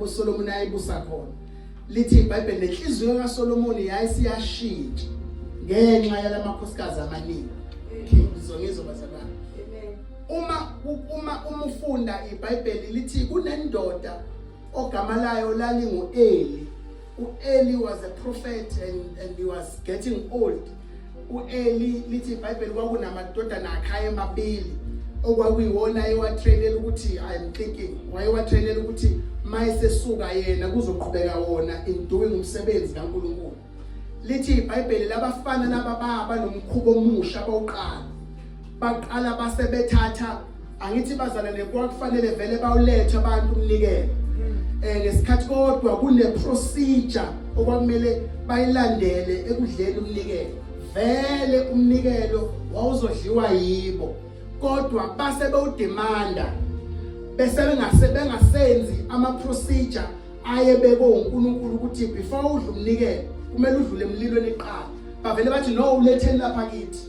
uSolomon ayibusa khona. Lithi iBhayibheli nenhliziyo kaSolomon yayisiyashintsha ngenxa yalamakhosikazi amaningi. Ngizongizwa, bazalwane. Uma ufunda iBhayibheli, lithi kunendoda ogama layo lalingu-Eli. U-Eli was a prophet and he was getting old. U-Eli, lithi iBhayibheli, kwakunamadodana akhe amabili okwakuyiwona ewatrainela ukuthi, I'm thinking wayewatrainela ukuthi mayesesuka yena kuzoqhubeka wona in doing umsebenzi kaNkulunkulu. Lithi iBhayibheli labafana laba baba nomkhubo omusha bawuqala, baqala basebethatha, angithi bazalwane, kwakufanele vele bawulethe abantu umnikelo ngesikhathi, kodwa kune procedure okwakumele bayilandele ekudleni umnikelo. Vele umnikelo wawuzodliwa yibo, kodwa base bewudemanda bese bengasenzi ama procedure ayebekwe uNkulunkulu ukuthi before udla umnikelo kumele udlule emlilweni eqala. Bavele bathi, "No, uletheni lapha kithi."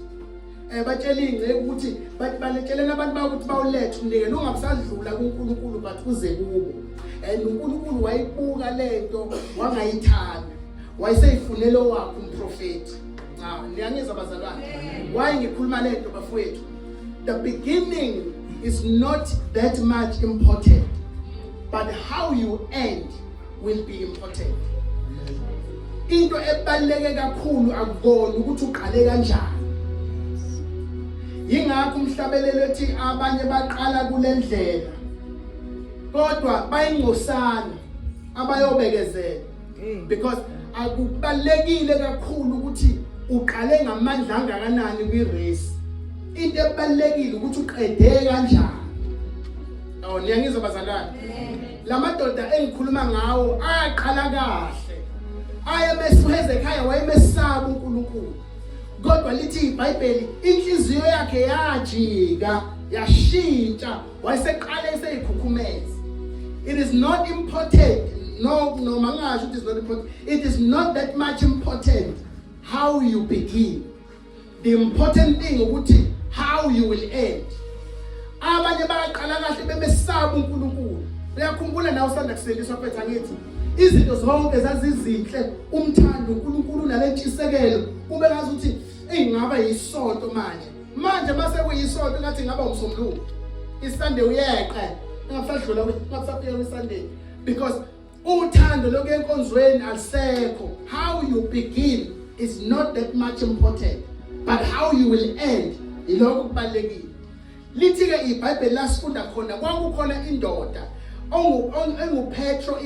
Batshela ingceke ukuthi baletshelena abantu bakuthi bawulethe umnikelo, ungabusadlula kuNkulunkulu but uze kubo. And uNkulunkulu wayibuka lento, wangayithanda, wayeseyifunela owakhe umprofeti. Cha, niyangizwa bazalwane? Why ngikhuluma lento, bafowethu? The beginning is not that much important, but how you end will be important. Into ebaluleke kakhulu akukona ukuthi uqale kanjani. Yingakho umhlabelelo ethi abanye baqala kule ndlela, kodwa bayingcosana abayobekezela, because akubalekile kakhulu ukuthi uqale ngamandla angakanani kwi-race. Into ebalulekile ukuthi uqede kanjani. Oh, niyangizwa bazalwane? Lamadoda engikhuluma ngawo aqala kahle. AyemesuHezekhaya wayemesaba uNkulunkulu, kodwa lithi iBhayibheli inhliziyo yakhe yajika, yashintsha, wayeseqala eseyikhukhumeza. It is not important, no, mangasho it is not important, it is not that much important how you begin. The important thing ukuthi how you will end. Abanye bayaqala kahle bebesaba uNkulunkulu. Uyakhumbula nawe usanda kusindiswa phetha, ngithi izinto zonke zazizinhle, umthando uNkulunkulu nalentshisekelo, kube ngazi ukuthi ingaba yisonto manje. Manje mase kuyisonto ngathi ngaba umsombuluko, iSunday uyeqe, ungasadlula, ungasafika kwiSunday, because uthando lokuya enkonzweni alisekho. How you begin is not that much important, but how you will end, ilokho kubalulekile. Lithi ke iBhayibheli lasifunda khona kwakukhona indoda enguPetro.